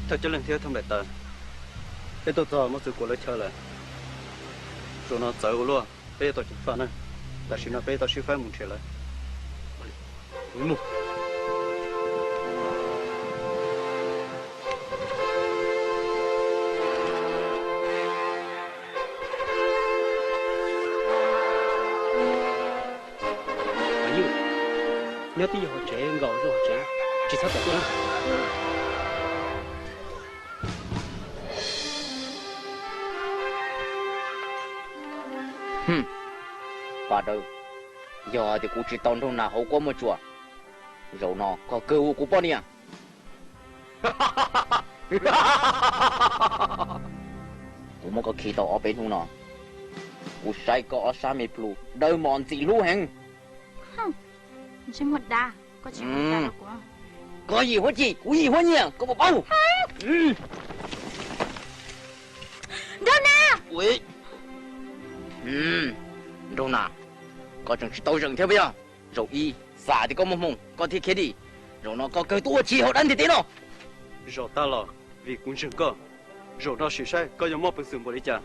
Thawj coj leej thiab thawj nplaim taws, peb tuaj txog muaj txwv kuas lawv chaw lawm. Zaum no txawv ua luaj, peb yuav tau ceev faj na. Tam sim no peb yuav tau sib faib mus nrhiav lawv. Nyob twb yog hauv tsev, nkaum zoj hauv tsev, tsis txhob tawm tuaj na. Pas Dawb, yog hais tias kuv tsis tau nraug nas hauv kuab muaj tsuas, zaum no koj kawg ua kuv poj niam. Kuv muab koj khi tau ob peb hnub no, kuv saib koj ob sab me plhu dawb mos ntxim hlub heev. Koj yim huab cim, kuv yim huab nyiam, koj puas paub? Nraug nas, koj tseem tsis tau zeem thiab puas yog? Zaum ib, xam tias koj muaj hmoo koj thiaj khiav dim. Zaum no koj kawg tuaj ua tshis hauv dab ntiag teb no. Zaum tag los vim kuv ntseeg koj, zaum no sim saib koj yuav mob peev xwm npaum li cas.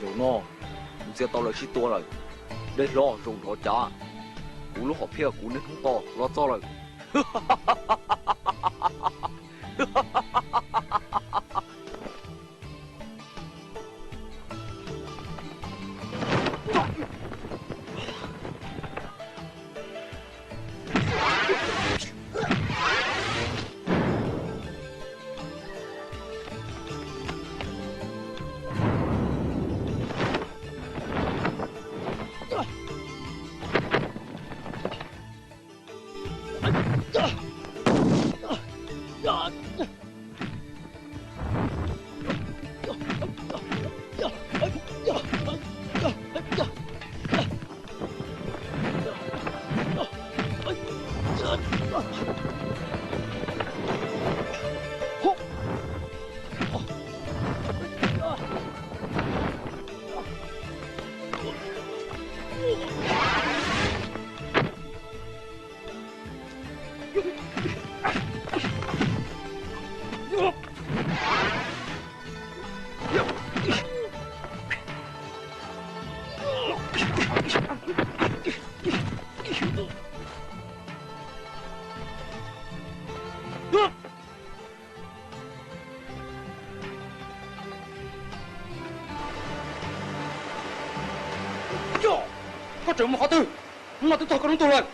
Zaum no kuv txiav tau lawv sib tua lawm. Dej hlob zoo nrov cav, kuv lub hom phiaj kuv niaj hnub to los txog lawm. Koj tseem mus qhov twg? Hnub no twb txog koj hnub tuag lawm.